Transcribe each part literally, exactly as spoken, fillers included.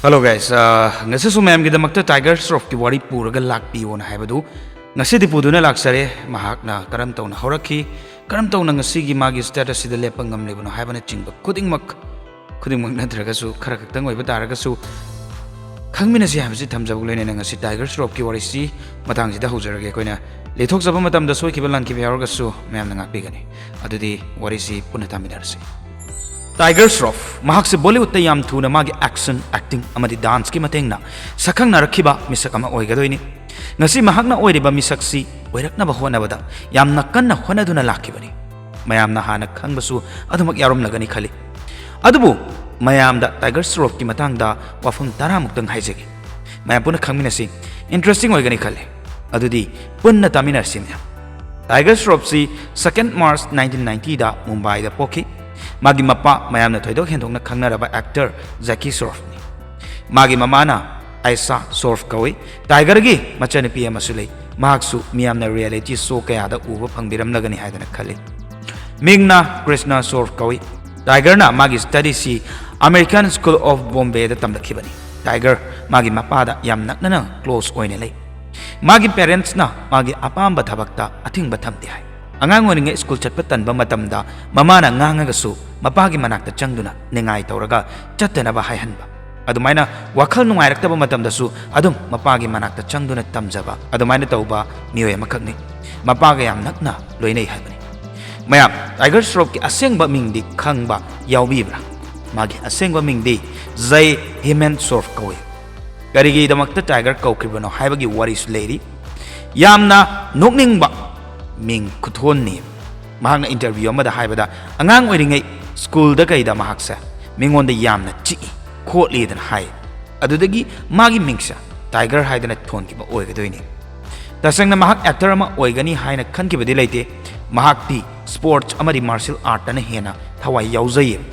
Hello guys, uh, ꯉꯁꯤꯁꯨ ꯃꯌꯥꯝꯒꯤꯗꯃꯛꯇ tiger ꯁ꯭ꯔꯣꯐꯀꯤ ꯋꯥꯔꯤ ꯄꯨꯔꯒ ꯂꯥꯛꯄꯤꯌꯣꯅ ꯍꯥꯏꯕꯗꯨ ꯉꯁꯤꯗꯤ ꯄꯨꯗꯨꯅ ꯂꯥꯛꯆꯔꯦ꯫ ꯃꯍꯥꯛꯅ ꯀꯔꯝ ꯇꯧꯅ ꯍꯧꯔꯛꯈꯤ, ꯀꯔꯝ ꯇꯧꯅ ꯉꯁꯤꯒꯤ ꯃꯥꯒꯤ ꯁ꯭ꯇꯦꯇꯁꯁꯤꯗ ꯂꯦꯞꯄ ꯉꯝꯂꯤꯕꯅꯣ ꯍꯥꯏꯕꯅꯆꯤꯡꯕ ꯈꯨꯗꯤꯡꯃꯛ, ꯈꯨꯗꯤꯡꯃꯛ ꯅꯠꯇ꯭ꯔꯒꯁꯨ ꯈꯔ ꯈꯛꯇꯪ ꯑꯣꯏꯕ ꯇꯥꯔꯒꯁꯨ ꯈꯪꯃꯤꯟꯅꯁꯤ ꯍꯥꯏꯕꯁꯤ ꯊꯝꯖꯕꯒ ꯂꯣꯏꯅꯅ ꯉꯁꯤ ꯇꯥꯏꯒꯔ ꯁ꯭ꯔꯣꯐꯀꯤ ꯋꯥꯔꯤꯁꯤ ꯃꯇꯥꯡꯁꯤꯗ ꯍꯧꯖꯔꯒꯦ꯫ ꯑꯩꯈꯣꯏꯅ ꯂꯤꯊꯣꯛꯆꯕ ꯃꯇꯝꯗ ꯁꯣꯏꯈꯤꯕ ꯂꯥꯟꯈꯤꯕ ꯌꯥꯎꯔꯒꯁꯨ ꯃꯌꯥꯝꯅ ꯉꯥꯛꯄꯤꯒꯅꯤ꯫ ꯑꯗꯨꯗꯤ ꯋꯥꯔꯤꯁꯤ ꯄꯨꯟꯅ ꯇꯥꯃꯤꯟꯅꯔꯁꯤ꯫ ꯇꯥꯏꯒꯔ ꯁ꯭ꯔꯣꯐ, ꯃꯍꯥꯛꯁꯤ ꯕꯣꯂꯤꯋꯨꯗꯇ ꯌꯥꯝ ꯊꯨꯅ ꯃꯥꯒꯤ ꯑꯦꯛꯁꯟ, ꯑꯦꯛꯇꯤꯡ ꯑꯃꯗꯤ ꯗꯥꯟꯁꯀꯤ ꯃꯇꯦꯡꯅ ꯁꯛꯈꯪꯅꯔꯛꯈꯤꯕ ꯃꯤꯁꯛ ꯑꯃ ꯑꯣꯏꯒꯗꯣꯏꯅꯤ꯫ ꯉꯁꯤ ꯃꯍꯥꯛꯅ ꯑꯣꯏꯔꯤꯕ ꯃꯤꯁꯛꯁꯤ ꯑꯣꯏꯔꯛꯅꯕ ꯍꯣꯠꯅꯕꯗ ꯌꯥꯝꯅ ꯀꯟꯅ ꯍꯣꯠꯅꯗꯨꯅ ꯂꯥꯛꯈꯤꯕꯅꯤ꯫ ꯃꯌꯥꯝꯅ ꯍꯥꯟꯅ ꯈꯪꯕꯁꯨ ꯑꯗꯨꯃꯛ ꯌꯥꯎꯔꯝꯂꯒꯅꯤ ꯈꯜꯂꯤ꯫ ꯑꯗꯨꯕꯨ ꯃꯌꯥꯝꯗ ꯇꯥꯏꯒꯔ ꯁ꯭ꯔꯣꯐꯀꯤ ꯃꯇꯥꯡꯗ ꯋꯥꯐꯝ ꯇꯔꯥꯃꯨꯛꯇꯪ ꯍꯥꯏꯖꯒꯦ꯫ ꯃꯌꯥꯝ ꯄꯨꯟꯅ ꯈꯪꯃꯤꯟꯅꯁꯤ꯫ ꯏꯟꯇꯔꯦꯁꯇꯤꯡ ꯑꯣꯏꯒꯅꯤ ꯈꯜꯂꯤ꯫ ꯑꯗꯨꯗꯤ ꯄꯨꯟꯅ ꯇꯥꯃꯤꯟꯅꯔꯁꯤ ꯃꯌꯥꯝ꯫ ꯇꯥꯏꯒꯔ ꯁ꯭ꯔꯣꯐꯁꯤ second March nineteen ninety ꯗ ꯃꯨꯝꯕꯥꯏꯗ ꯄꯣꯛꯈꯤ꯫ ꯃꯥꯒꯤ ꯃꯄꯥ ꯃꯌꯥꯝꯅ ꯊꯣꯏꯗꯣꯛ ꯍꯦꯟꯗꯣꯛꯅ ꯈꯪꯅꯔꯕ ꯑꯦꯛꯇꯔ ꯖꯦꯀꯤ ꯁ꯭ꯔꯣꯐꯅꯤ꯫ ꯃꯥꯒꯤ ꯃꯃꯥꯅ ꯑꯥꯏꯁꯥ ꯁ꯭ꯔꯣꯐ ꯀꯧꯏ꯫ ꯇꯥꯏꯒꯔꯒꯤ ꯃꯆꯟꯅꯨꯄꯤ ꯑꯃꯁꯨ ꯂꯩ꯫ ꯃꯍꯥꯛꯁꯨ ꯃꯤꯌꯥꯝꯅ ꯔꯤꯌꯦꯂꯤꯇꯤ ꯁꯣ ꯀꯌꯥꯗ ꯎꯕ ꯐꯪꯕꯤꯔꯝꯂꯒꯅꯤ ꯍꯥꯏꯗꯅ ꯈꯜꯂꯤ꯫ ꯃꯤꯡꯅ ꯀ꯭ꯔꯤꯁꯅ ꯁ꯭ꯔꯣꯐ ꯀꯧꯏ꯫ ꯇꯥꯏꯒꯔꯅ ꯃꯥꯒꯤ ꯁ꯭ꯇꯗꯤꯁꯤ American School of Bombay ꯗ ꯇꯝꯂꯛꯈꯤꯕꯅꯤ꯫ ꯇꯥꯏꯒꯔ ꯃꯥꯒꯤ ꯃꯄꯥꯗ ꯌꯥꯝ ꯅꯛꯅꯅ ꯀ꯭ꯂꯣꯁ ꯑꯣꯏꯅ ꯂꯩ꯫ ꯃꯥꯒꯤ ꯄꯦꯔꯦꯟꯠꯁꯅ ꯃꯥꯒꯤ ꯑꯄꯥꯝꯕ ꯊꯕꯛꯇ ꯑꯊꯤꯡꯕ ꯊꯝꯗꯦ ꯍꯥꯏ꯫ ꯑꯉꯥꯡ ꯑꯣꯏꯔꯤꯉꯩ ꯁ꯭ꯀꯨꯜ ꯆꯠꯄ ꯇꯟꯕ ꯃꯇꯝꯗ ꯃꯃꯥꯅ ꯉꯥꯡꯉꯒꯁꯨ ꯃꯄꯥꯒꯤ ꯃꯅꯥꯛꯇ ꯆꯪꯗꯨꯅ ꯅꯤꯡꯉꯥꯏ ꯇꯧꯔꯒ ꯆꯠꯇꯅꯕ ꯍꯥꯏꯍꯟꯕ꯫ ꯑꯗꯨꯃꯥꯏꯅ ꯋꯥꯈꯜ ꯅꯨꯡꯉꯥꯏꯔꯛꯇꯕ ꯃꯇꯝꯗꯁꯨ ꯑꯗꯨꯝ ꯃꯄꯥꯒꯤ ꯃꯅꯥꯛꯇ ꯆꯪꯗꯨꯅ ꯇꯝꯖꯕ ꯑꯗꯨꯃꯥꯏꯅ ꯇꯧꯕ ꯃꯤꯑꯣꯏ ꯑꯃꯈꯛꯅꯤ꯫ ꯃꯄꯥꯒ ꯌꯥꯝ ꯅꯛꯅ ꯂꯣꯏꯅꯩ ꯍꯥꯏꯕꯅꯤ꯫ ꯃꯌꯥꯝ, ꯇꯥꯏꯒꯔ ꯁ꯭ꯔꯣꯐꯀꯤ ꯑꯁꯦꯡꯕ ꯃꯤꯡꯗꯤ ꯈꯪꯕ ꯌꯥꯎꯕꯤꯕ꯭ꯔꯥ? ꯃꯥꯒꯤ ꯑꯁꯦꯡꯕ ꯃꯤꯡꯗꯤ ꯖꯩ ꯍꯤꯃꯦꯟ ꯁ꯭ꯔꯣꯐ ꯀꯧꯏ꯫ ꯀꯔꯤꯒꯤꯗꯃꯛꯇ ꯇꯥꯏꯒꯔ ꯀꯧꯈ꯭ꯔꯤꯕꯅꯣ ꯍꯥꯏꯕꯒꯤ ꯋꯥꯔꯤꯁꯨ ꯂꯩꯔꯤ꯫ ꯌꯥꯝꯅ ꯅꯣꯛꯅꯤꯡꯕ ꯃꯤꯡ ꯈꯨꯊꯣꯟꯅꯤ꯫ ꯃꯍꯥꯛꯅ ꯏꯟꯇꯔꯚ꯭ꯌꯨ ꯑꯃꯗ ꯍꯥꯏꯕꯗ, ꯑꯉꯥꯡ ꯑꯣꯏꯔꯤꯉꯩ ꯁ꯭ꯀꯨꯜꯗ ꯀꯩꯗ ꯃꯍꯥꯛꯁꯦ ꯃꯤꯉꯣꯟꯗ ꯌꯥꯝꯅ ꯆꯤꯛꯏ ꯈꯣꯠꯂꯤꯗꯅ ꯍꯥꯏ꯫ ꯑꯗꯨꯗꯒꯤ ꯃꯥꯒꯤ ꯃꯤꯡꯁꯦ ꯇꯥꯏꯒꯔ ꯍꯥꯏꯗꯅ ꯊꯣꯟꯈꯤꯕ ꯑꯣꯏꯒꯗꯣꯏꯅꯤ꯫ ꯇꯁꯦꯡꯅ ꯃꯍꯥꯛ ꯑꯦꯛꯇꯔ ꯑꯃ ꯑꯣꯏꯒꯅꯤ ꯍꯥꯏꯅ ꯈꯟꯈꯤꯕꯗꯤ ꯂꯩꯇꯦ꯫ ꯃꯍꯥꯛꯇꯤ ꯁ꯭ꯄꯣꯔꯠꯁ ꯑꯃꯗꯤ ꯃꯥꯔꯁꯤꯌꯦꯜ ꯑꯥꯔꯠꯇꯅ ꯍꯦꯟꯅ ꯊꯋꯥꯏ ꯌꯥꯎꯖꯩꯌꯦꯕ꯫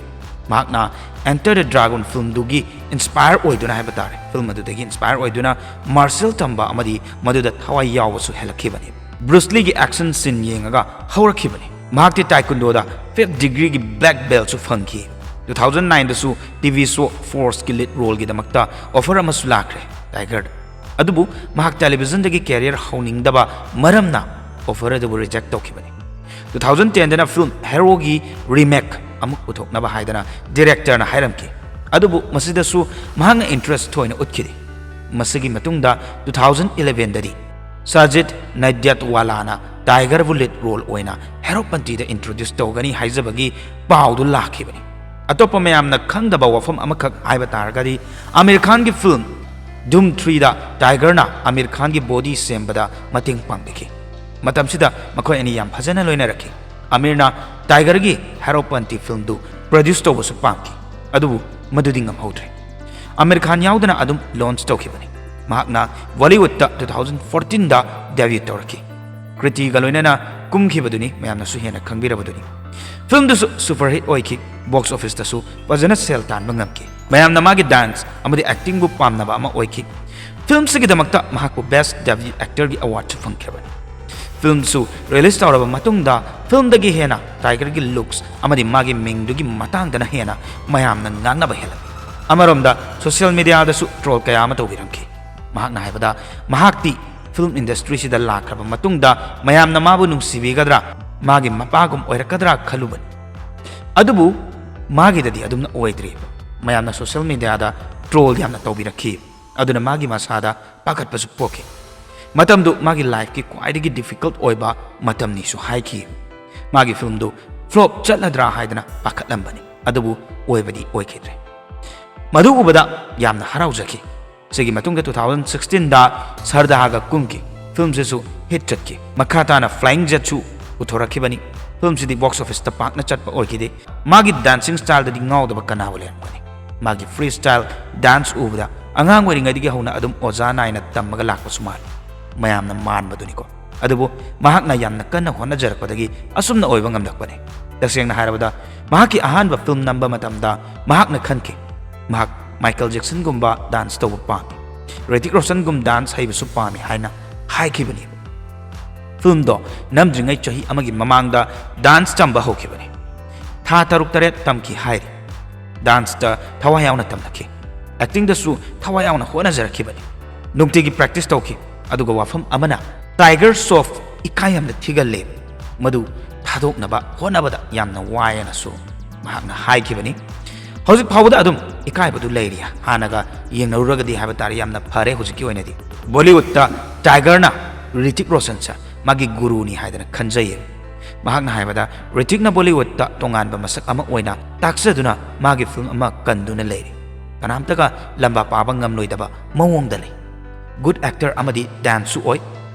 ꯃꯍꯥꯛꯅ Enter the Dragon ꯐꯤꯜꯝꯗꯨꯒꯤ ꯏꯟꯁꯄꯥꯌꯔ ꯑꯣꯏꯗꯨꯅ ꯍꯥꯏꯕ ꯇꯥꯔꯦ, ꯐꯤꯜꯝ ꯑꯗꯨꯗꯒꯤ ꯏꯟꯁꯄꯥꯌꯔ ꯑꯣꯏꯗꯨꯅ ꯃꯥꯔꯁꯤꯌꯦꯜ ꯇꯝꯕ ꯑꯃꯗꯤ ꯃꯗꯨꯗ ꯊꯋꯥꯏ ꯌꯥꯎꯕꯁꯨ ꯍꯦꯜꯂꯛꯈꯤꯕꯅꯤ꯫ ꯕ꯭ꯔꯨꯁ ꯂꯤꯒꯤ ꯑꯦꯛꯁꯟ ꯁꯤꯟ ꯌꯦꯡꯉꯒ ꯍꯧꯔꯛꯈꯤꯕꯅꯤ꯫ ꯃꯍꯥꯛꯇꯤ ꯇꯥꯏꯀꯨꯟꯗꯣꯗ ꯐꯤꯐ꯭ꯊ ꯗꯤꯒ꯭ꯔꯤꯒꯤ ꯕ꯭ꯂꯦꯛ ꯕꯦꯜꯠꯁꯨ ꯐꯪꯈꯤ꯫ ꯇꯨ ꯊꯥꯎꯖꯟ ꯅꯥꯏꯟꯗꯁꯨ ꯇꯤ ꯚꯤ ꯁꯣ ꯐꯣꯔꯁꯀꯤ ꯂꯤꯗ ꯔꯣꯜꯒꯤꯗꯃꯛꯇ ꯑꯣꯐꯔ ꯑꯃꯁꯨ ꯂꯥꯛꯈ꯭ꯔꯦ ꯇꯥꯏꯒꯔꯗ꯫ ꯑꯗꯨꯕꯨ ꯃꯍꯥꯛ ꯇꯦꯂꯤꯚꯤꯖꯟꯗꯒꯤ ꯀꯦꯔꯤꯌꯔ ꯍꯧꯅꯤꯡꯗꯕ ꯃꯔꯝꯅ ꯑꯣꯐꯔ ꯑꯗꯨꯕꯨ ꯔꯤꯖꯦꯛ ꯇꯧꯈꯤꯕꯅꯤ꯫ ꯇꯨ ꯊꯥꯎꯖꯟ ꯇꯦꯟꯗꯅ ꯐꯤꯜꯝ ꯍꯦꯔꯣꯒꯤ ꯔꯤꯃꯦꯛ ꯑꯃꯨꯛ ꯄꯨꯊꯣꯛꯅꯕ ꯍꯥꯏꯗꯅ ꯗꯤꯔꯦꯛꯇꯔꯅ ꯍꯥꯏꯔꯝꯈꯤ꯫ ꯑꯗꯨꯕꯨ ꯃꯁꯤꯗꯁꯨ ꯃꯍꯥꯛꯅ ꯏꯟꯇꯔꯦꯁ ꯊꯣꯏꯅ ꯎꯠꯈꯤꯗꯦ꯫ ꯃꯁꯤꯒꯤ ꯃꯇꯨꯡꯗ ꯇꯨ ꯊꯥꯎꯖꯟ ꯏꯂꯦꯚꯦꯟꯗꯗꯤ ꯁꯥꯖꯤꯗ ꯅꯥꯗꯤꯌꯥꯗꯋꯥꯂꯥꯅ ꯇꯥꯏꯒꯔꯕꯨ ꯂꯤꯗ ꯔꯣꯜ ꯑꯣꯏꯅ ꯍꯦꯔꯣꯄꯟꯇꯤꯗ ꯏꯟꯇ꯭ꯔꯣꯗ꯭ꯌꯨꯁ ꯇꯧꯒꯅꯤ ꯍꯥꯏꯖꯕꯒꯤ ꯄꯥꯎꯗꯨ ꯂꯥꯛꯈꯤꯕꯅꯤ꯫ ꯑꯇꯣꯞꯄ ꯃꯌꯥꯝꯅ ꯈꯪꯗꯕ ꯋꯥꯐꯝ ꯑꯃꯈꯛ ꯍꯥꯏꯕ ꯇꯥꯔꯒꯗꯤ, ꯑꯃꯤꯔ ꯈꯥꯟꯒꯤ ꯐꯤꯜꯝ ꯙꯨꯝ ꯊ꯭ꯔꯤꯗ ꯇꯥꯏꯒꯔꯅ ꯑꯃꯤꯔ ꯈꯥꯟꯒꯤ ꯕꯣꯗꯤ ꯁꯦꯝꯕꯗ ꯃꯇꯦꯡ ꯄꯥꯡꯕꯤꯈꯤ꯫ ꯃꯇꯝꯁꯤꯗ ꯃꯈꯣꯏ ꯑꯅꯤ ꯌꯥꯝ ꯐꯖꯅ ꯂꯣꯏꯅꯔꯛꯈꯤ꯫ ꯑꯃꯤꯔꯅ ꯇꯥꯏꯒꯔꯒꯤ ꯍꯦꯔꯣꯄꯟꯇꯤ ꯐꯤꯜꯝꯗꯨ ꯄ꯭ꯔꯣꯗ꯭ꯌꯨꯁ ꯇꯧꯕꯁꯨ ꯄꯥꯝꯈꯤ, ꯑꯗꯨꯕꯨ ꯃꯗꯨꯗꯤ ꯉꯝꯍꯧꯗ꯭ꯔꯦ꯫ ꯑꯃꯤꯔ ꯈꯥꯟ ꯌꯥꯎꯗꯅ ꯑꯗꯨꯝ ꯂꯣꯟꯆ ꯇꯧꯈꯤꯕꯅꯤ꯫ ꯃꯍꯥꯛꯅ ꯕꯣꯂꯤꯋꯨꯗꯇ ꯇꯨ ꯊꯥꯎꯖꯟ ꯐꯣꯔꯇꯤꯟꯗ ꯗꯦꯕ꯭ꯌꯨ ꯇꯧꯔꯛꯈꯤ꯫ ꯀ꯭ꯔꯤꯇꯤꯒ ꯂꯣꯏꯅꯅ ꯀꯨꯝꯈꯤꯕꯗꯨꯅꯤ, ꯃꯌꯥꯝꯅꯁꯨ ꯍꯦꯟꯅ ꯈꯪꯕꯤꯔꯕꯗꯨꯅꯤ꯫ ꯐꯤꯜꯝꯗꯨꯁꯨ ꯁꯨꯄꯔ ꯍꯤꯠ ꯑꯣꯏꯈꯤ, ꯕꯣꯛꯁ ꯑꯣꯐꯤꯁꯇꯁꯨ ꯐꯖꯅ ꯁꯦꯜ ꯇꯥꯟꯕ ꯉꯝꯈꯤ꯫ ꯃꯌꯥꯝꯅ ꯃꯥꯒꯤ ꯗꯥꯟꯁ ꯑꯃꯗꯤ ꯑꯦꯛꯇꯤꯡꯕꯨ ꯄꯥꯝꯅꯕ ꯑꯃ ꯑꯣꯏꯈꯤ꯫ ꯐꯤꯜꯝꯁꯤꯒꯤꯗꯃꯛꯇ ꯃꯍꯥꯛꯄꯨ ꯕꯦꯁ꯭ꯠ ꯗꯦꯕ꯭ꯌꯨ ꯑꯦꯛꯇꯔꯒꯤ ꯑꯦꯋꯥꯔꯗꯁꯨ ꯐꯪꯈ꯭ꯔꯕꯅꯤ꯫ ꯐꯤꯜꯝꯁꯨ ꯔꯤꯂꯤꯖ ꯇꯧꯔꯕ ꯃꯇꯨꯡꯗ ꯐꯤꯜꯝꯗꯒꯤ ꯍꯦꯟꯅ ꯇꯥꯏꯒꯔꯒꯤ ꯂꯨꯛꯁ ꯑꯃꯗꯤ ꯃꯥꯒꯤ ꯃꯤꯡꯗꯨꯒꯤ ꯃꯇꯥꯡꯗꯅ ꯍꯦꯟꯅ ꯃꯌꯥꯝꯅ ꯉꯥꯡꯅꯕ ꯍꯦꯜꯂꯝꯃꯤ꯫ ꯑꯃꯔꯣꯝꯗ ꯁꯣꯁꯤꯌꯦꯜ ꯃꯤꯗꯤꯌꯥꯗꯁꯨ ꯇ꯭ꯔꯣꯜ ꯀꯌꯥ ꯑꯃ ꯇꯧꯕꯤꯔꯝꯈꯤ꯫ ꯃꯍꯥꯛꯅ ꯍꯥꯏꯕꯗ, ꯃꯍꯥꯛꯇꯤ ꯐꯤꯜꯝ ꯏꯟꯗꯁꯇ꯭ꯔꯤꯁꯤꯗ ꯂꯥꯛꯈ꯭ꯔꯕ ꯃꯇꯨꯡꯗ ꯃꯌꯥꯝꯅ ꯃꯥꯕꯨ ꯅꯨꯡꯁꯤꯕꯤꯒꯗ꯭ꯔꯥ, ꯃꯥꯒꯤ ꯃꯄꯥꯒꯨꯝ ꯑꯣꯏꯔꯛꯀꯗ꯭ꯔꯥ ꯈꯜꯂꯨꯕꯅꯤ꯫ ꯑꯗꯨꯕꯨ ꯃꯥꯒꯤꯗꯗꯤ ꯑꯗꯨꯝꯅ ꯑꯣꯏꯗ꯭ꯔꯤ꯫ ꯃꯌꯥꯝꯅ ꯁꯣꯁꯤꯌꯦꯜ ꯃꯤꯗꯤꯌꯥꯗ ꯇ꯭ꯔꯣꯜ ꯌꯥꯝꯅ ꯇꯧꯕꯤꯔꯛꯈꯤ꯫ ꯑꯗꯨꯅ ꯃꯥꯒꯤ ꯃꯁꯥꯗ ꯄꯥꯈꯠꯄꯁꯨ ꯄꯣꯛꯈꯤ꯫ ꯃꯇꯝꯗꯨ ꯃꯥꯒꯤ ꯂꯥꯏꯐꯀꯤ ꯈ꯭ꯋꯥꯏꯗꯒꯤ ꯗꯤꯐꯤꯀꯜꯠ ꯑꯣꯏꯕ ꯃꯇꯝꯅꯤꯁꯨ ꯍꯥꯏꯈꯤ꯫ ꯃꯥꯒꯤ ꯐꯤꯜꯝꯗꯨ ꯐ꯭ꯂꯣꯞ ꯆꯠꯂꯗ꯭ꯔꯥ ꯍꯥꯏꯗꯅ ꯄꯥꯈꯠꯂꯝꯕꯅꯤ, ꯑꯗꯨꯕꯨ ꯑꯣꯏꯕꯗꯤ ꯑꯣꯏꯈꯤꯗ꯭ꯔꯦ꯫ ꯃꯗꯨ ꯎꯕꯗ ꯌꯥꯝꯅ ꯍꯔꯥꯎꯖꯈꯤ꯫ ꯁꯤꯒꯤ ꯃꯇꯨꯡꯗ ꯇꯨ ꯊꯥꯎꯖꯟ ꯁꯤꯛꯁꯇꯤꯟꯗ ꯁꯔꯗꯥꯒ ꯀꯨꯝꯈꯤ꯫ ꯐꯤꯜꯝꯁꯤꯁꯨ ꯍꯤꯠ ꯆꯠꯈꯤ꯫ ꯃꯈꯥ ꯇꯥꯅ ꯐ꯭ꯂꯥꯏꯌꯤꯡ ꯖꯦꯠꯁꯨ ꯄꯨꯊꯣꯔꯛꯈꯤꯕꯅꯤ꯫ ꯐꯤꯜꯝꯁꯤꯗꯤ ꯕꯣꯛꯁ ꯑꯣꯐꯤꯁꯇ ꯄꯥꯛꯅ ꯆꯠꯄ ꯑꯣꯏꯈꯤꯗꯦ꯫ ꯃꯥꯒꯤ ꯗꯥꯟꯁꯤꯡ ꯁ꯭ꯇꯥꯏꯜꯗꯗꯤ ꯉꯥꯎꯗꯕ ꯀꯅꯥꯕꯨ ꯂꯩꯔꯝꯒꯅꯤ? ꯃꯥꯒꯤ ꯐ꯭ꯔꯤ ꯁ꯭ꯇꯥꯏꯜ ꯗꯥꯟꯁ ꯎꯕꯗ ꯑꯉꯥꯡ ꯑꯣꯏꯔꯤꯉꯩꯗꯒꯤ ꯍꯧꯅ ꯑꯗꯨꯝ ꯑꯣꯖꯥ ꯅꯥꯏꯅ ꯇꯝꯃꯒ ꯂꯥꯛꯄꯁꯨ ꯃꯥꯜꯂꯤ꯫ ꯃꯌꯥꯝꯅ ꯃꯥꯟꯕꯗꯨꯅꯤꯀꯣ꯫ ꯑꯗꯨꯕꯨ ꯃꯍꯥꯛꯅ ꯌꯥꯝꯅ ꯀꯟꯅ ꯍꯣꯠꯅꯖꯔꯛꯄꯗꯒꯤ ꯑꯁꯨꯝꯅ ꯑꯣꯏꯕ ꯉꯝꯂꯛꯄꯅꯤ꯫ ꯇꯁꯦꯡꯅ ꯍꯥꯏꯔꯕꯗ, ꯃꯍꯥꯛꯀꯤ ꯑꯍꯥꯟꯕ ꯐꯤꯜꯝ ꯅꯝꯕ ꯃꯇꯝꯗ ꯃꯍꯥꯛꯅ ꯈꯟꯈꯤ, ꯃꯍꯥꯛ ꯃꯥꯏꯀꯦꯜ ꯖꯦꯛꯁꯟꯒꯨꯝꯕ ꯗꯥꯟꯁ ꯇꯧꯕ ꯄꯥꯝꯃꯤ, ꯔꯤꯇꯤꯛ ꯔꯣꯁꯟꯒꯨꯝ ꯗꯥꯟꯁ ꯍꯩꯕꯁꯨ ꯄꯥꯝꯃꯤ ꯍꯥꯏꯅ ꯍꯥꯏꯈꯤꯕꯅꯤ꯫ ꯐꯤꯜꯝꯗꯣ ꯅꯝꯗ꯭ꯔꯤꯉꯩ ꯆꯍꯤ ꯑꯃꯒꯤ ꯃꯃꯥꯡꯗ ꯗꯥꯟꯁ ꯇꯝꯕ ꯍꯧꯈꯤꯕꯅꯤ꯫ ꯊꯥ ꯇꯔꯨꯛ ꯇꯔꯦꯠ ꯇꯝꯈꯤ ꯍꯥꯏꯔꯤ꯫ ꯗꯥꯟꯁꯇ ꯊꯋꯥꯏ ꯌꯥꯎꯅ ꯇꯝꯂꯛꯈꯤ꯫ ꯑꯦꯛꯇꯤꯡꯗꯁꯨ ꯊꯋꯥꯏ ꯌꯥꯎꯅ ꯍꯣꯠꯅꯖꯔꯛꯈꯤꯕꯅꯤ꯫ ꯅꯨꯡꯇꯤꯒꯤ ꯄ꯭ꯔꯦꯛꯇꯤꯁ ꯇꯧꯈꯤ꯫ ꯑꯗꯨꯒ ꯋꯥꯐꯝ ꯑꯃꯅ, ꯇꯥꯏꯒꯔ ꯁ꯭ꯔꯣꯐ ꯏꯀꯥꯏ ꯌꯥꯝꯅ ꯊꯤꯒꯜꯂꯦ꯫ ꯃꯗꯨ ꯊꯥꯗꯣꯛꯅꯕ ꯍꯣꯠꯅꯕꯗ ꯌꯥꯝꯅ ꯋꯥꯏ ꯍꯥꯏꯅꯁꯨ ꯃꯍꯥꯛꯅ ꯍꯥꯏꯈꯤꯕꯅꯤ꯫ ꯍꯧꯖꯤꯛ ꯐꯥꯎꯕꯗ ꯑꯗꯨꯝ ꯏꯀꯥꯏꯕꯗꯨ ꯂꯩꯔꯤ꯫ ꯍꯥꯟꯅꯒ ꯌꯦꯡꯅꯔꯨꯔꯒꯗꯤ ꯍꯥꯏꯕ ꯇꯥꯔꯦ, ꯌꯥꯝꯅ ꯐꯔꯦ ꯍꯧꯖꯤꯛꯀꯤ ꯑꯣꯏꯅꯗꯤ꯫ ꯕꯣꯂꯤꯋꯨꯗꯇ ꯇꯥꯏꯒꯔꯅ ꯔꯤꯇꯤꯛ ꯔꯣꯁꯟꯁꯦ ꯃꯥꯒꯤ ꯒꯨꯔꯨꯅꯤ ꯍꯥꯏꯗꯅ ꯈꯟꯖꯩꯌꯦ꯫ ꯃꯍꯥꯛꯅ ꯍꯥꯏꯕꯗ, ꯔꯤꯇꯤꯛꯅ ꯕꯣꯂꯤꯋꯨꯗꯇ ꯇꯣꯉꯥꯟꯕ ꯃꯁꯛ ꯑꯃ ꯑꯣꯏꯅ ꯇꯥꯛꯆꯗꯨꯅ ꯃꯥꯒꯤ ꯐꯤꯜꯝ ꯑꯃ ꯀꯟꯗꯨꯅ ꯂꯩꯔꯤ꯫ ꯀꯅꯥꯝꯇꯒ ꯂꯝꯕꯥ ꯄꯥꯕ ꯉꯝꯂꯣꯏꯗꯕ ꯃꯑꯣꯡꯗ ꯂꯩ꯫ ꯒꯨꯗ ꯑꯦꯛꯇꯔ ꯑꯃꯗꯤ ꯗꯥꯟꯁꯁꯨ ꯑꯣꯏ꯫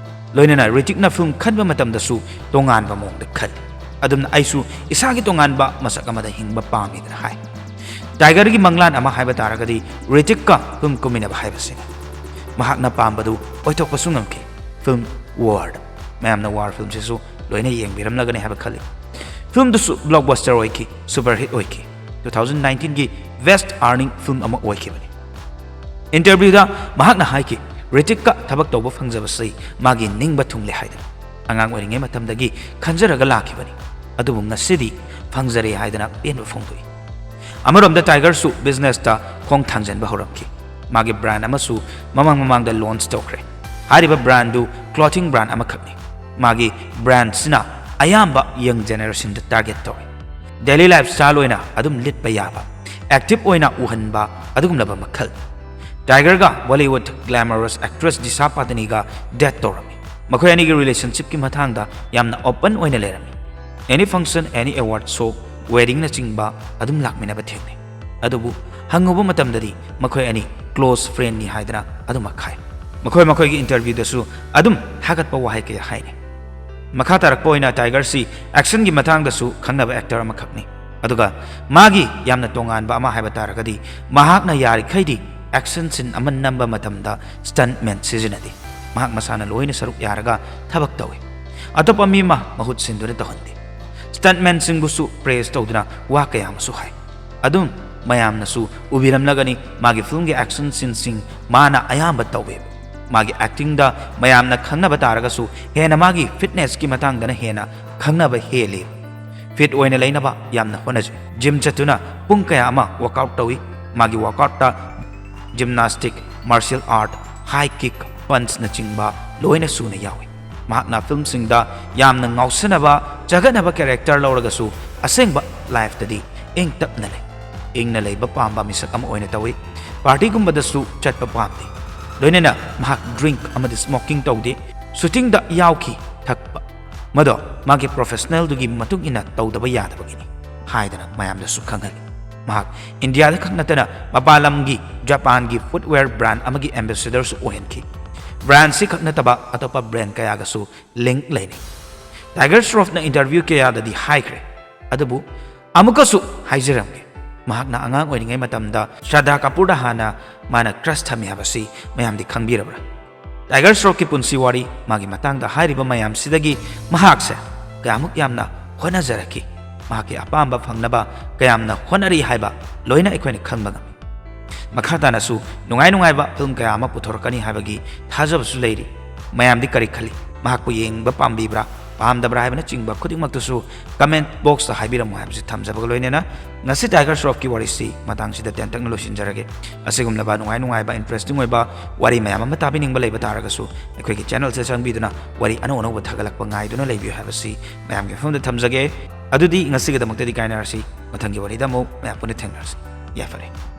ꯂꯣꯏꯅꯅ ꯔꯤꯇꯤꯛꯅ ꯐꯤꯜꯝ ꯈꯟꯕ ꯃꯇꯝꯗꯁꯨ ꯇꯣꯉꯥꯟꯕ ꯃꯑꯣꯡꯗ ꯈꯜꯂꯤ꯫ ꯑꯗꯨꯝꯅ ꯑꯩꯁꯨ ꯏꯁꯥꯒꯤ ꯇꯣꯉꯥꯟꯕ ꯃꯁꯛ ꯑꯃꯗ ꯍꯤꯡꯕ ꯄꯥꯝꯃꯤꯗꯅ ꯍꯥꯏ꯫ ꯇꯥꯏꯒꯔꯒꯤ ꯃꯪꯂꯥꯟ ꯑꯃ ꯍꯥꯏꯕ ꯇꯥꯔꯒꯗꯤ ꯔꯤꯇꯤꯛꯀ ꯐꯤꯜꯝ ꯀꯨꯝꯃꯤꯟꯅꯕ ꯍꯥꯏꯕꯁꯤꯅꯤ꯫ ꯃꯍꯥꯛꯅ ꯄꯥꯝꯕꯗꯨ ꯑꯣꯏꯊꯣꯛꯄꯁꯨ ꯉꯝꯈꯤ꯫ ꯐꯤꯜꯝ ꯋꯥꯔꯗ, ꯃꯌꯥꯝꯅ ꯋꯥꯔ ꯐꯤꯜꯝꯁꯤꯁꯨ ꯂꯣꯏꯅ ꯌꯦꯡꯕꯤꯔꯝꯂꯒꯅꯤ ꯍꯥꯏꯕ ꯈꯜꯂꯤ꯫ ꯐꯤꯜꯝꯗꯨꯁꯨ ꯕ꯭ꯂꯣꯛꯕꯁꯇꯔ ꯑꯣꯏꯈꯤ, ꯁꯨꯄꯔ ꯍꯤꯠ ꯑꯣꯏꯈꯤ꯫ ꯇꯨ ꯊꯥꯎꯖꯟ ꯅꯥꯏꯟꯇꯤꯟꯒꯤ ꯕꯦꯁ꯭ꯠ ꯑꯥꯔꯅꯤꯡ ꯐꯤꯜꯝ ꯑꯃ ꯑꯣꯏꯈꯤꯕꯅꯤ꯫ ꯏꯟꯇꯔꯚ꯭ꯌꯨꯗ ꯃꯍꯥꯛꯅ ꯍꯥꯏꯈꯤ, ꯔꯤꯇꯤꯛꯀ ꯊꯕꯛ ꯇꯧꯕ ꯐꯪꯖꯕꯁꯤ ꯃꯥꯒꯤ ꯅꯤꯡꯕ ꯊꯨꯡꯂꯦ ꯍꯥꯏꯗꯅ꯫ ꯑꯉꯥꯡ ꯑꯣꯏꯔꯤꯉꯩ ꯃꯇꯝꯗꯒꯤ ꯈꯟꯖꯔꯒ ꯂꯥꯛꯈꯤꯕꯅꯤ, ꯑꯗꯨꯕꯨ ꯉꯁꯤꯗꯤ ꯐꯪꯖꯔꯦ ꯍꯥꯏꯗꯅ ꯄꯦꯟꯕ ꯐꯣꯡꯗꯣꯛꯏ꯫ ꯑꯃꯔꯣꯝꯗ ꯇꯥꯏꯒꯔꯁꯨ ꯕꯤꯖꯤꯅꯦꯁꯇ ꯈꯣꯡ ꯊꯥꯡꯖꯤꯟꯕ ꯍꯧꯔꯝꯈꯤ꯫ ꯃꯥꯒꯤ ꯕ꯭ꯔꯥꯟꯗ ꯑꯃꯁꯨ ꯃꯃꯥꯡ ꯃꯃꯥꯡꯗ ꯂꯣꯟꯆ ꯇꯧꯈ꯭ꯔꯦ꯫ ꯍꯥꯏꯔꯤꯕ ꯕ꯭ꯔꯥꯟꯗꯨ ꯀ꯭ꯂꯣꯊꯤꯡ ꯕ꯭ꯔꯥꯟꯗ ꯑꯃꯈꯛꯅꯤ꯫ ꯃꯥꯒꯤ ꯕ꯭ꯔꯥꯟꯗꯁꯤꯅ ꯑꯌꯥꯝꯕ ꯌꯪ ꯖꯦꯅꯦꯔꯦꯁꯟꯗ ꯇꯥꯔꯒꯦꯠ ꯇꯧꯏ꯫ ꯗꯦꯂꯤ ꯂꯥꯏꯐ ꯁ꯭ꯇꯥꯏꯜ ꯑꯣꯏꯅ ꯑꯗꯨꯝ ꯂꯤꯠꯄ ꯌꯥꯕ, ꯑꯦꯛꯇꯤꯚ ꯑꯣꯏꯅ ꯎꯍꯟꯕ ꯑꯗꯨꯒꯨꯝꯂꯕ ꯃꯈꯜ꯫ ꯇꯥꯏꯒꯔꯒ ꯕꯣꯂꯤꯋꯨꯗ ꯒ꯭ꯂꯦꯃꯔꯁ ꯑꯦꯛꯇ꯭ꯔꯦꯁ ꯗꯤꯁꯥ ꯄꯥꯇꯅꯤꯒ ꯗꯦꯠ ꯇꯧꯔꯝꯃꯤ꯫ ꯃꯈꯣꯏ ꯑꯅꯤꯒꯤ ꯔꯤꯂꯦꯁꯟꯁꯤꯞꯀꯤ ꯃꯇꯥꯡꯗ ꯌꯥꯝꯅ ꯑꯣꯄꯟ ꯑꯣꯏꯅ ꯂꯩꯔꯝꯃꯤ꯫ ꯑꯦꯅꯤ ꯐꯪꯁꯟ, ꯑꯦꯅꯤ ꯑꯦꯋꯥꯔꯗ ꯁꯣ, ꯋꯦꯗꯤꯡꯅꯆꯤꯡꯕ ꯑꯗꯨꯝ ꯂꯥꯛꯃꯤꯟꯅꯕ ꯊꯦꯡꯅꯩ꯫ ꯑꯗꯨꯕꯨ ꯍꯪꯉꯨꯕ ꯃꯇꯝꯗꯗꯤ ꯃꯈꯣꯏ ꯑꯅꯤ ꯀ꯭ꯂꯣꯁ ꯐ꯭ꯔꯦꯟꯅꯤ ꯍꯥꯏꯗꯅ ꯑꯗꯨꯃꯛ ꯍꯥꯏ꯫ ꯃꯈꯣꯏ ꯃꯈꯣꯏꯒꯤ ꯏꯟꯇꯔꯚ꯭ꯌꯨꯗꯁꯨ ꯑꯗꯨꯝ ꯊꯥꯒꯠꯄ ꯋꯥꯍꯩ ꯀꯌꯥ ꯍꯥꯏꯅꯩ꯫ ꯃꯈꯥ ꯇꯥꯔꯛꯄ ꯑꯣꯏꯅ ꯇꯥꯏꯒꯔꯁꯤ ꯑꯦꯛꯁꯟꯒꯤ ꯃꯇꯥꯡꯗꯁꯨ ꯈꯪꯅꯕ ꯑꯦꯛꯇꯔ ꯑꯃꯈꯛꯅꯤ꯫ ꯑꯗꯨꯒ ꯃꯥꯒꯤ ꯌꯥꯝꯅ ꯇꯣꯉꯥꯟꯕ ꯑꯃ ꯍꯥꯏꯕ ꯇꯥꯔꯒꯗꯤ ꯃꯍꯥꯛꯅ ꯌꯥꯔꯤꯈꯩꯗꯤ ꯑꯦꯛꯁꯟ ꯁꯤꯟ ꯑꯃ ꯅꯝꯕ ꯃꯇꯝꯗ ꯁ꯭ꯇꯟꯠꯃꯦꯟ ꯁꯤꯖꯤꯟꯅꯗꯦ꯫ ꯃꯍꯥꯛ ꯃꯁꯥꯅ ꯂꯣꯏꯅ ꯁꯔꯨꯛ ꯌꯥꯔꯒ ꯊꯕꯛ ꯇꯧꯏ꯫ ꯑꯇꯣꯞꯄ ꯃꯤ ꯑꯃ ꯃꯍꯨꯠ ꯁꯤꯟꯗꯨꯅ ꯇꯧꯍꯟꯗꯦ꯫ ꯁ꯭ꯇꯟꯠꯃꯦꯟꯁꯤꯡꯕꯨꯁꯨ ꯄ꯭ꯔꯦꯖ ꯇꯧꯗꯨꯅ ꯋꯥ ꯀꯌꯥ ꯑꯃꯁꯨ ꯍꯥꯏ꯫ ꯑꯗꯨꯝ ꯃꯌꯥꯝꯅꯁꯨ ꯎꯕꯤꯔꯝꯂꯒꯅꯤ ꯃꯥꯒꯤ ꯐꯤꯜꯝꯒꯤ ꯑꯦꯛꯁꯟ ꯁꯤꯟꯁꯤꯡ ꯃꯥꯅ ꯑꯌꯥꯝꯕ ꯇꯧꯋꯦꯕ꯫ ꯃꯥꯒꯤ ꯑꯦꯛꯇꯤꯡꯗ ꯃꯌꯥꯝꯅ ꯈꯪꯅꯕ ꯇꯥꯔꯒꯁꯨ ꯍꯦꯟꯅ ꯃꯥꯒꯤ ꯐꯤꯠꯅꯦꯁꯀꯤ ꯃꯇꯥꯡꯗꯅ ꯍꯦꯟꯅ ꯈꯪꯅꯕ ꯍꯦꯜꯂꯤ꯫ ꯐꯤꯠ ꯑꯣꯏꯅ ꯂꯩꯅꯕ ꯌꯥꯝꯅ ꯍꯣꯠꯅꯖꯩ꯫ ꯖꯤꯝ ꯆꯠꯇꯨꯅ ꯄꯨꯡ ꯀꯌꯥ ꯑꯃ ꯋꯥꯔꯛꯑꯥꯎꯠ ꯇꯧꯏ꯫ ꯃꯥꯒꯤ ꯋꯥꯔꯛꯑꯥꯎꯠꯇ ꯖꯤꯝꯅꯥꯁꯇꯤꯛ, ꯃꯥꯔꯁꯤꯌꯦꯜ ꯑꯥꯔꯠ, ꯍꯥꯏ ꯀꯤꯛ, ꯄꯟꯆꯅꯆꯤꯡꯕ ꯂꯣꯏꯅ ꯁꯨꯅ ꯌꯥꯎꯏ꯫ ꯃꯍꯥꯛꯅ ꯐꯤꯂꯝꯁꯤꯡꯗ ꯌꯥꯝꯅ ꯉꯥꯎꯁꯟꯅꯕ, ꯆꯒꯠꯅꯕ ꯀꯦꯔꯦꯛꯇꯔ ꯂꯧꯔꯒꯁꯨ ꯑꯁꯦꯡꯕ ꯂꯥꯏꯐꯇꯗꯤ ꯏꯪ ꯇꯞꯅ ꯂꯩ꯫ ꯏꯪꯅ ꯂꯩꯕ ꯄꯥꯝꯕ ꯃꯤꯁꯛ ꯑꯃ ꯑꯣꯏꯅ ꯇꯧꯏ꯫ ꯄꯥꯔꯇꯤꯒꯨꯝꯕꯗꯁꯨ ꯆꯠꯄ ꯄꯥꯝꯗꯦ꯫ ꯂꯣꯏꯅꯅ ꯃꯍꯥꯛ ꯗ꯭ꯔꯤꯡꯛ ꯑꯃꯗꯤ ꯁ꯭ꯃꯣꯀꯤꯡ ꯇꯧꯗꯦ꯫ ꯁꯨꯇꯤꯡꯗ ꯌꯥꯎꯈꯤ ꯊꯛꯄ꯫ ꯃꯗꯣ ꯃꯥꯒꯤ ꯄ꯭ꯔꯣꯐꯦꯁꯅꯦꯜꯗꯨꯒꯤ ꯃꯇꯨꯡ ꯏꯟꯅ ꯇꯧꯗꯕ ꯌꯥꯗꯕꯒꯤꯅꯤ ꯍꯥꯏꯗꯅ ꯃꯌꯥꯝꯗꯁꯨ ꯈꯪꯍꯜꯂꯤ꯫ ꯃꯍꯥꯛ ꯏꯟꯗꯤꯌꯥꯗ ꯈꯛ ꯅꯠꯇꯅ ꯃꯄꯥꯟ ꯂꯝꯒꯤ ꯖꯄꯥꯟꯒꯤ ꯐꯨꯠꯋꯦꯌꯔ ꯕ꯭ꯔꯥꯟ ꯑꯃꯒꯤ ꯑꯦꯝꯕꯦꯁꯦꯗꯔꯁꯨ ꯑꯣꯏꯍꯟꯈꯤ꯫ ꯕ꯭ꯔꯥꯟꯁꯤ ꯈꯛ ꯅꯠꯇꯕ ꯑꯇꯣꯞꯄ ꯕ꯭ꯔꯥꯟ ꯀꯌꯥꯒꯁꯨ ꯂꯤꯡꯛ ꯂꯩꯅꯩ꯫ ꯇꯥꯏꯒꯔ ꯁ꯭ꯔꯣꯐꯅ ꯏꯟꯇꯔꯚ꯭ꯌꯨ ꯀꯌꯥꯗꯗꯤ ꯍꯥꯏꯈ꯭ꯔꯦ, ꯑꯗꯨꯕꯨ ꯑꯃꯨꯛꯀꯁꯨ ꯍꯥꯏꯖꯔꯝꯒꯦ, ꯃꯍꯥꯛꯅ ꯑꯉꯥꯡ ꯑꯣꯏꯔꯤꯉꯩ ꯃꯇꯝꯗ ꯁ꯭ꯔꯗꯥ ꯀꯥꯄꯨꯔꯗ ꯍꯥꯟꯅ ꯃꯥꯅ ꯀ꯭ꯔꯁ ꯊꯝꯃꯤ ꯍꯥꯏꯕꯁꯤ ꯃꯌꯥꯝꯗꯤ ꯈꯪꯕꯤꯔꯕ꯭ꯔꯥ? ꯇꯥꯏꯒꯔ ꯁ꯭ꯔꯣꯐꯀꯤ ꯄꯨꯟꯁꯤ ꯋꯥꯔꯤ, ꯃꯥꯒꯤ ꯃꯇꯥꯡꯗ ꯍꯥꯏꯔꯤꯕ ꯃꯌꯥꯝꯁꯤꯗꯒꯤ ꯃꯍꯥꯛꯁꯦ ꯀꯌꯥꯃꯨꯛ ꯌꯥꯝꯅ ꯍꯣꯠꯅꯖꯔꯛꯈꯤ, ꯃꯍꯥꯛꯀꯤ ꯑꯄꯥꯝꯕ ꯐꯪꯅꯕ ꯀꯌꯥꯝꯅ ꯍꯣꯠꯅꯔꯤ ꯍꯥꯏꯕ ꯂꯣꯏꯅ ꯑꯩꯈꯣꯏꯅ ꯈꯪꯕ ꯉꯝꯃꯤ꯫ ꯃꯈꯥ ꯇꯥꯅꯁꯨ ꯅꯨꯡꯉꯥꯏ ꯅꯨꯡꯉꯥꯏꯕ ꯐꯤꯂꯝ ꯀꯌꯥ ꯑꯃ ꯄꯨꯊꯣꯔꯛꯀꯅꯤ ꯍꯥꯏꯕꯒꯤ ꯊꯥꯖꯕꯁꯨ ꯂꯩꯔꯤ꯫ ꯃꯌꯥꯝꯗꯤ ꯀꯔꯤ ꯈꯜꯂꯤ? ꯃꯍꯥꯛꯄꯨ ꯌꯦꯡꯕ ꯄꯥꯝꯕꯤꯕ꯭ꯔꯥ, ꯄꯥꯝꯗꯕ꯭ꯔꯥ ꯍꯥꯏꯕꯅꯆꯤꯡꯕ ꯈꯨꯗꯤꯡꯃꯛꯇꯨꯁꯨ ꯀꯃꯦꯟꯠ ꯕꯣꯛꯁꯇ ꯍꯥꯏꯕꯤꯔꯝꯃꯨ ꯍꯥꯏꯕꯁꯤ ꯊꯝꯖꯕꯒ ꯂꯣꯏꯅꯅ ꯉꯁꯤ ꯇꯥꯏꯒꯔ ꯁ꯭ꯔꯣꯐꯀꯤ ꯋꯥꯔꯤꯁꯤ ꯃꯇꯥꯡꯁꯤꯗ ꯇꯦꯟꯇꯛꯅ ꯂꯣꯏꯁꯤꯟꯖꯔꯒꯦ꯫ ꯑꯁꯤꯒꯨꯝꯂꯕ ꯅꯨꯡꯉꯥꯏ ꯅꯨꯡꯉꯥꯏꯕ, ꯏꯟꯇꯔꯦꯁꯇꯤꯡ ꯑꯣꯏꯕ ꯋꯥꯔꯤ ꯃꯌꯥꯝ ꯑꯃ ꯇꯥꯕꯤꯅꯤꯡꯕ ꯂꯩꯕ ꯇꯥꯔꯒꯁꯨ ꯑꯩꯈꯣꯏꯒꯤ ꯆꯦꯅꯦꯜꯁꯦ ꯆꯪꯕꯤꯗꯨꯅ ꯋꯥꯔꯤ ꯑꯅꯧ ꯑꯅꯧꯕ ꯊꯥꯒꯠꯂꯛꯄ ꯉꯥꯏꯗꯨꯅ ꯂꯩꯕꯤꯌꯨ ꯍꯥꯏꯕꯁꯤ ꯃꯌꯥꯝꯒꯤ ꯃꯐꯝꯗ ꯊꯝꯖꯒꯦ꯫ ꯑꯗꯨꯗꯤ ꯉꯁꯤꯒꯤꯗꯃꯛꯇꯗꯤ ꯀꯥꯏꯅꯔꯁꯤ, ꯃꯊꯪꯒꯤ ꯋꯥꯔꯤꯗ ꯑꯃꯨꯛ ꯃꯌꯥꯝ ꯄꯨꯟꯅ ꯊꯦꯡꯅꯔꯁꯤ꯫ ꯌꯥꯏꯐꯔꯦ꯫